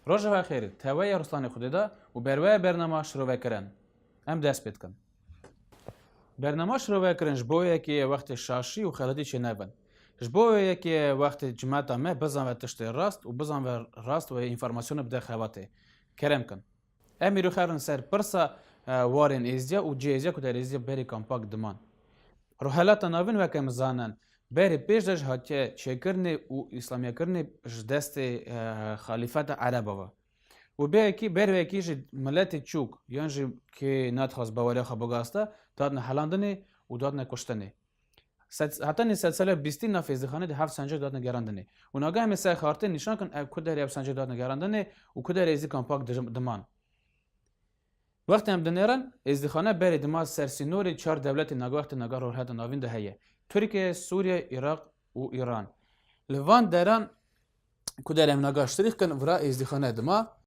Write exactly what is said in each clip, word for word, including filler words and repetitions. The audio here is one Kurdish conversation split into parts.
Rojeva xêr, tewe ye Ruslanê Xwedê de û berwe ye bernama şirovekirin. Em dest pê dikin. Bernama şirovekirin ji bo yekê ye wextê şaşî û xeletî çênevin. Ji bo yekê ye wextê cimeta me bizanve tiştê rast û bizanve rast wê înformasyonê bide xebatê. Kerem kin. Em îro xerin ser pirsa, e, warên êzdiya û cihê êzdiya ku der êzdiya berê kampak diman. Rohelata Navîn weke em zanin, berê pêş de jî hatiye çêkirinê û îslamiyekirinê ji destê, e, xalîfeta Ereba ve. Û bêyekî, ber wekî jî miletê çûk, yan jî kê nadixwaz baweriya xwe bigasta, datne helandinê û datne kuştinê. Sed, hetanî sed sala bîstî nav êzdîxanê de heft sencek datne gerandinê. Û naga em ê ser xartê nîşan kin ev ku derê ev sencek datne gerandinê û ku derê êzdî kampak di-, diman. Wextê em dinêrin, êzdîxane berê dima ser sînorê çar dewletê naga wextê naga Rojhilata Navîn de heye. Tirkiye, Sûriye, Iraq û Îran. Li van deran ku derê em naga ştirîx kin, vira êzdîxane dima.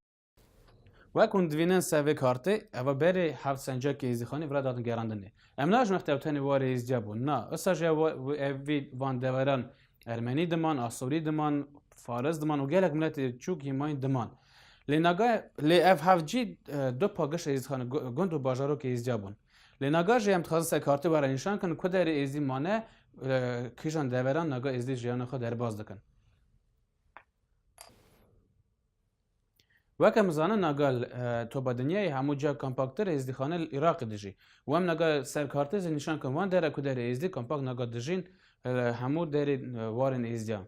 Wek hûn divînin ser vê kartê, eva berê heft sencekê êzdîxanê vira datin gerandinê. Em nabêjin wextê ew tenê warê êzdiya bûn. Na, usa jî ev, ev vî van deveran Ermenî diman, Asûrî diman, Faris diman û gelek miletê çûk hîmayîn diman. Lê naga, lê ev heft cî, e, du pagişt êzdîxane, gu-, gund û bajarokê êzdiya bûn. Lê naga jî em dixwazin ser kartê were nîşan kin, ku derê êzdî mane, e, kîjan deveran naga êzdî jiyana xwe derbas dikin. Weke em zanin, naga, e, topa dinyayê hemû ciya kompaktir êzdîxane li Iraqê dijî. Û em naga ser kartê zî nîşan kin wan dere ku derê êzdî kompakt naga dijîn, e, hemû derê, e, warên êzdiya.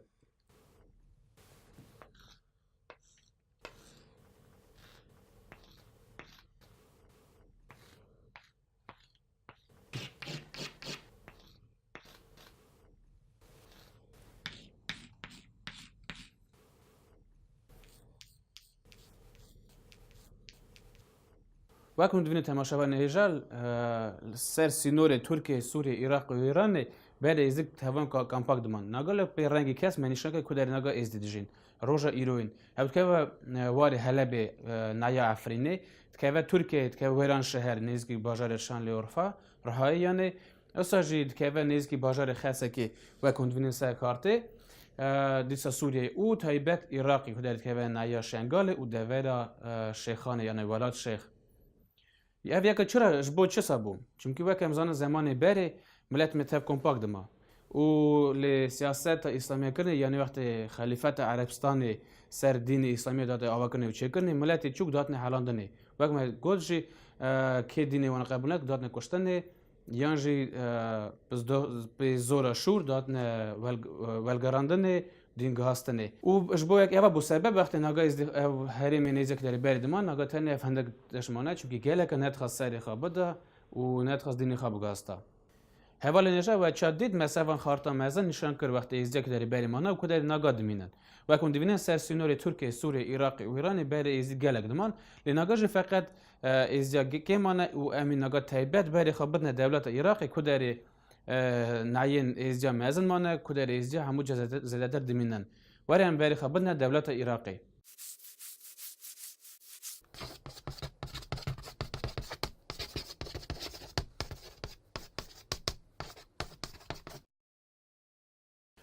Wek hûn divînin temaşevanê hêja, e, li ser sînorê Tirkiye, Sûriye, Iraq û Îranê berê êzdî tevan ka-, kampak diman. Naga li pê rengî kes me nîşan kir ku derê naga êzdî dijîn. Roja îroyîn. Ew dikeve, e, warê Helebê, e, naya Efrînê, dikeve Tirkiyeyê, dikeve Wêranşeher, nêzîkî bajarê Şanlîorfa, Rihayê yanê. Esa jî dikeve nêzîkî bajarê Xesekê, wek hûn divînin ser kartê. E, dîsa Sûriyeyê û taybet Iraqê, ku der dikeve naya Şengalê û devera, e, Şêxanê, yanê Welat Şêx. Ev yeke çira, ji bo çi sa bû? Çimkî wek em zanin zemanê berê milet me tev kompak dima. Û lê siyaseta îslamiyekirinê, yanî wextê xelîfeta Erebistanê ser dînê îslamiyê date avakirinê û çêkirinê, miletê çûk datine helandinê. Wek me got jî, e, kê dînê wan qebûl neke, datine kuştinê, yan jî, e, bi zdo-, bi zora şûr datine wel-, e, welgerandinê, dîn gihastinê. Û ji bo yek eva bû sebeb wextê naga êzdî ev herêmê nêzîk derê berê dima, naga tenê ev hindek tişt mane, çimkî geleke nedixwest serê xwe bida û nedixwest dînê xwe bigasta. Hevalên hêja we çawa dît, me ser van xarta mezin nîşan kir wextê êzdiyek derê berê mane û ku derê naga dimînin. Wek hûn divînin ser sînorê Tirkiye, Sûriye, Iraqê û Îranê berê êzdî gelek diman, lê naga jî feqet, e, êzdiya ge-, kêm mane û em ê naga taybet berê xwe bidine dewleta Iraqê, ku derê, e, nayên êzdiya mezin mane, ku derê êzdiya hemû cih zêde-, zêdetir dimînin. Were em berê xwe bidine dewleta Iraqê.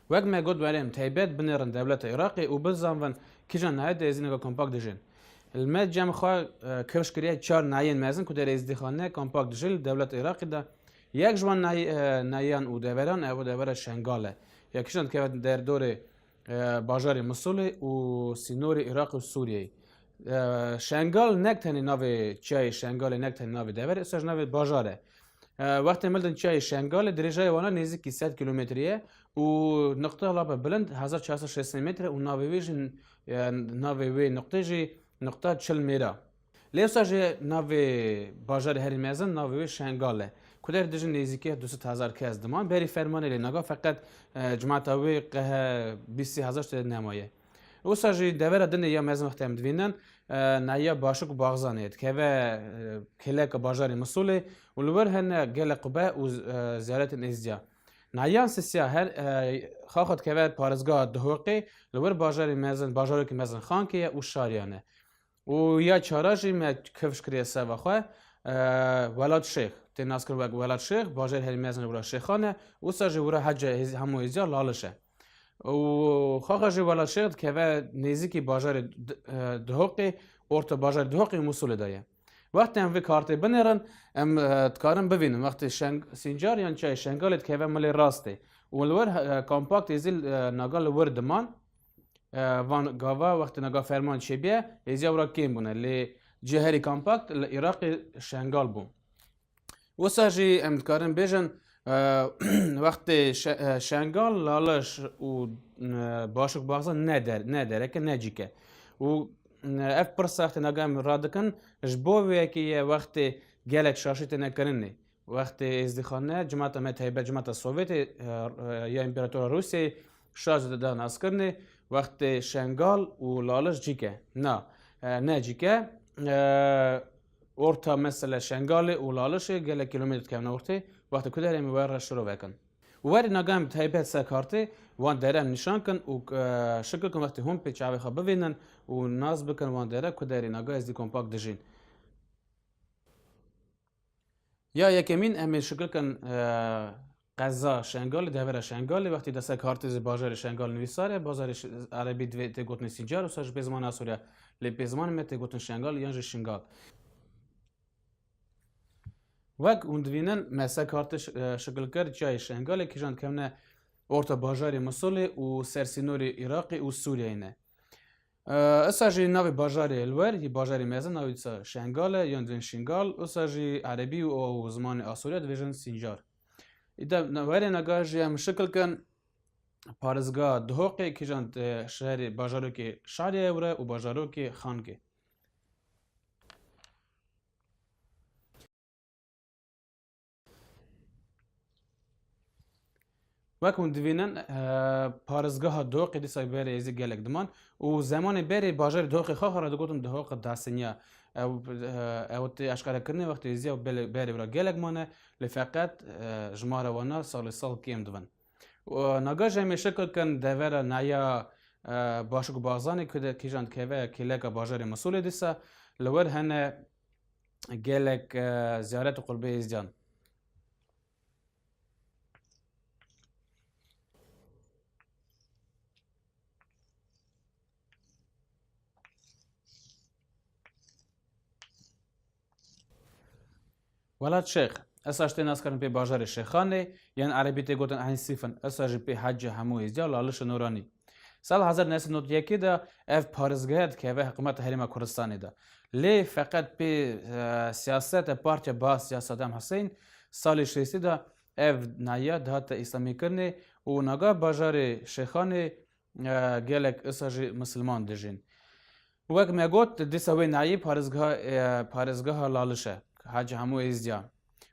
Wek me got, were em taybet binêrin dewleta Iraqê û bizanvin kîjan nayê de êzdî naga kompak dijîn. Li me cem xwe, e, kifş kiriye çar nayên mezin ku derê êzdîxane kompak dijî li dewleta Iraqê de. Yek ji wan nay-, e, nayan û deveran ev devera Şengal e. Ya kîjan dikeve derdorê, e, bajarê Misulê û sînorê Iraq û Sûriyeyê. E, Şengal nek tenê navê çiyayê Şengalê, nek tenê navê deverê, esa jî navê bajar e. E, wextê mildin çiyayê Şengalê dirêjayê wana nêzîkî sed kîlometrî ye û nuqta lape bilind hezar çar sed şêst metre û navê wê jî, e, navê wê nuqtê jî nuqta çil mêra. Lê wisa jî navê bajarê herî mezin navê wê Şengal e. Ku der dijî nêzîkî du sed hezar kes diman. Berî fermanê lê naga feqet, e, cimata wê qehe bîst hezar tê nemaye. Wisa jî devera dinê ya mezin wextê em divînin, e, nahiya Başik û Baxzanê dikeve, e, kêleka bajarê Misulê û li wir hene gelek qube û, e, ziyaretên êzdiya. Nahiya sisiya her, e, xaxa dikeve parêzgeha Duhokê, li wir bajarê mezin, bajarekî mezin Xankê ye û Şariyan e. Û ya çara jî me kifş kiriye seva xwe, e, Welat Şêx. Tê naskir wek Welat Şêx, bajarê herî mezin wira Şêxan e, wisa jî wira hece hêz-, hemû êzdiya Laliş e. Û xaxa jî Welatşêx dikeve nêzîkî bajarê D-, e, Duhoqê, orta bajarê Duhoqê û Musulê de ye. Wextê em vê kartê binêrin, em, e, dikarin bivînin. Wextê Şeng-, Sîncar yan çiyayê Şengalê dikeve milê rastê. Û li wir, e, kompakt êzî, e, naga li wir diman. E, van gava wextê naga ferman çêbiye, êziya wira kêm bûne. Lê cihê herî kompakt li Iraqê Şengal bû. Wisa jî em dikarin bêjin, e, wextê Şe-, e, Şengal, Laliş û, e, Başik Baxzan ne der-, ne derek e, ne cîk e. Û, e, ev pirsa wextê naga em radikin, ji bo vê yekê ye wextê gelek şaşî têne kirinê. Wextê Êzdîxane, cimata me taybet, cimata Sovyetê, e, e, ya Împaratora Rûsyayê, şaş dida naskirinê, wextê Şengal û Laliş cîk e. Na, e, ne cîk e. E, orta mesela Şengalê û Lalişê gelek kîlometre dikevne ortê, wextê ku derê em ê we re şirove kin. Û werî naga em taybet ser kartê wan dere em nîşan kin û, e, şikil kin wextê hûn pê çavê xwe bivînin û nas bikin wan dere ku derê naga êzdî kompakt dijîn. Ya yekemîn em ê şikil kin, e, qeza Şengalê, devera Şengalê, wextî de ser kartê zî bajarê Şengal nivîsar e, bajarê Ş-, erebî divê tê gotinê Sîncar, wisa ji pê ziman Asûriya, lê pê zimanê me tê gotin Şengal yan jî Şingal. Wek hûn divînin, me ser kartê ş-, e, şikil kir, çiyayê Şengalê kîjan dikevne orta bajarê Musulê û sersînorê Iraqê û Sûriyeyê ne. E, esa jî navê bajarê li wer, yê bajarê mezin navê dîsa Şengal e, yan divên Şingal, esa jî erebî û, û zimanê Asûriya dibêjin Sîncar. Îda na-, werê naga jî em şikil kin parêzgeha Duhoqê, kîjan, e, şehrê bajarokê Şariyê wire û bajarokê Xankê. Wek hûn divînin, e, parêzgeha Duhoqê dîsa berê êzî gelek diman û zemanê berê bajarê Duhoqê xaxa re digotin Duhoqê Dasinya. Ew, e, ew tê eşqerekirinê wextê êziya berê, berê wira gelek mane, lê feqet, e, jimara wana salê sal kêm dibin. Û naga jî em ê şikil kin devera naya, e, Başik û Baxzanê ku de kîjan dikeve kêleka bajarê Musulê dîsa li wir hene gelek, e, ziyaret û qulbê êzdiyan. Welat Şêx, esa jî tê naskirin pê bajarê Şêxanê, yan erebî tê gotin Eyn Sîfin, esa jî pê Hecî Hemû Êzdiya Lalişa Nûranî. Sal hezar neh sed nod yekê de ev parêzgehe dikeve hikumeta Herêma Kurdistanê de. Lê feqet pê, e, siyaseta Partiya Baath ya Saddam Hussein salê şêstî de ev nahiya dihate îslamîkirinê û naga bajarê Şêxanê, e, gelek esa jî misilman dijîn. Wek me got, dîsa wê nayê parêzgeha, e, parêzgeha Laliş e, Hacî Hemû Êzdiya.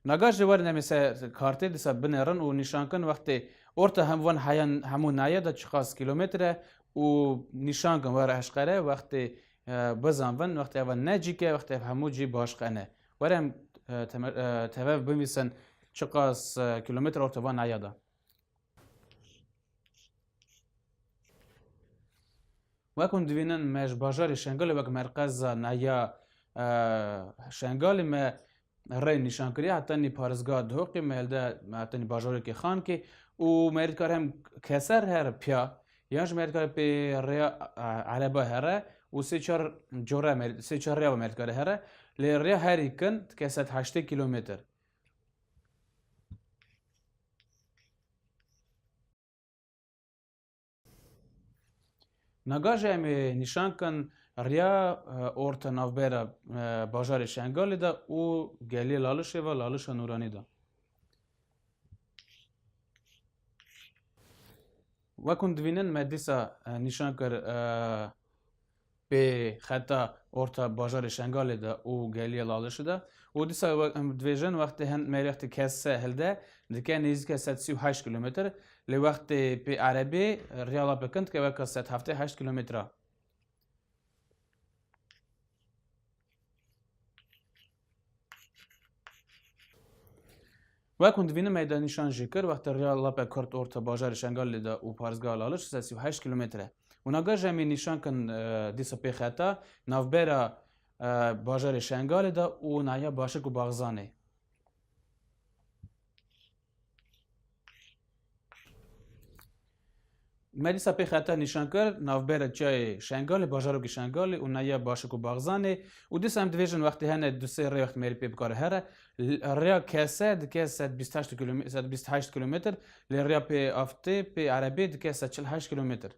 Naga jî werin em ê ser kartê dîsa binêrin û nîşan kin wextê orta hem van heyan hemû naye de çiqas kîlometre û nîşan kin were eşqere wextê, e, bizanvin wextê eva ne cîk e, wextê ev hemû cî başqe ne. Were em, e, temer-, e, tevev binivîsin çiqas, e, kîlometre orta van naye de. Wek hûn divînin, me ji bajarê Şengalê wek merqeza naya, e, Şengalê me rê nîşan kiriye, hetanî parêzgeha Duhoqê, me hilde hetanî bajarokê Xankê û me dikare hem keser here piya, yan jî me dikare pê rêya, e, ereba here û sê çar cure me, sê çar rêya me dikare here. Lê rêya herî kin dike sed heştê kîlometre. Naga jî em ê nîşan kin riya, e, orta navbera, e, bajarê Şengalê de û geliyê Lalişê ve, Lalişa Nûranî de. Wek hûn divînin, me dîsa, e, nîşan kir, e, pê xeta orta bajarê Şengalê de û geliyê Lalişê de. Û dîsa we-, em dibêjin, wextê hin-, me wextê kese hilde dike nêzîke sed sî û heşt kîlometre, lê wextê pê erebê riya Lapekin dike weke sed heftê heşt kîlometre. Wek hûn divînin, me de nîşan jî kir, wextê riya Lape Kurd orta bajarê Şengalê de û parêzgeha Laliş sed sî û heşt kîlometre. Û naga jî em ê nîşan kin, e, dîsa pê xeta navbera, e, bajarê Şengalê de û nahiya Başik û Baxzanê. Me dîsa pê xeta nîşan kir, navbera çiyayê Şengalê, bajarokê Şengalê û neya Başik û Baxzanê. Û dîsa em dibêjin wextê hene du sê rê wext mêrî pê bikare here. L-, rêya kese dike sed bîst heşt kilome-, sed bîst heşt kilometr, lê rêya pê aftê, pê erebê dike sed çil heşt kilometr.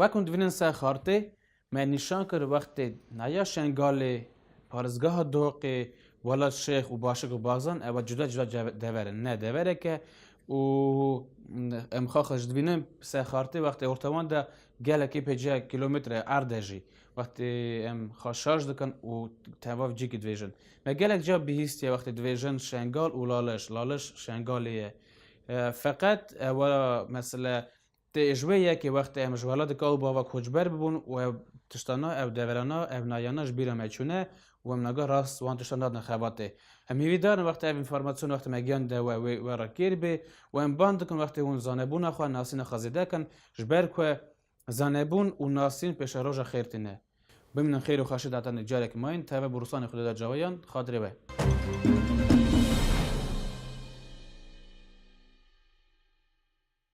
Wek hûn divînin ser xartê, me nîşan kir wextê neya Şengalê, parêzgeha Doqê, Welat Şêx û Başik û Baxzan ewa cuda cuda ceve-, dever in. Ne deverek e û em xaxa ji divînin ser xartê wextê ortewan de gelekî pêce kilometre erd e jî. Wextê em xwe şaş dikin û tevav cîkî divêjin. Me gelek ca bihîstiye wextê divêjin Şengal û Laliş, Laliş Şengalê ye. E, feqet ewa mesele tê ji wê yekê wextê em ji welatê ka û bava koçber bibûn û ev tiştana, ev deverana, ev nayana ji bîra me çûne û em naga rast wan tiştan dadin xebatê. Em hêvîdar in wextê ev înformasyon wextê me giyan de we, we, we re kêr bê û em ban dikin wextê hûn zanebûna xwe, nasîna xwe zêde kin, ji ber ku zanebûn û nasîn pêşeroja xêr tîne. Bimînin xêr û xweşî datanê carek mayîn, teve bi rûsanê Xwedê de cawayan, xatirê we.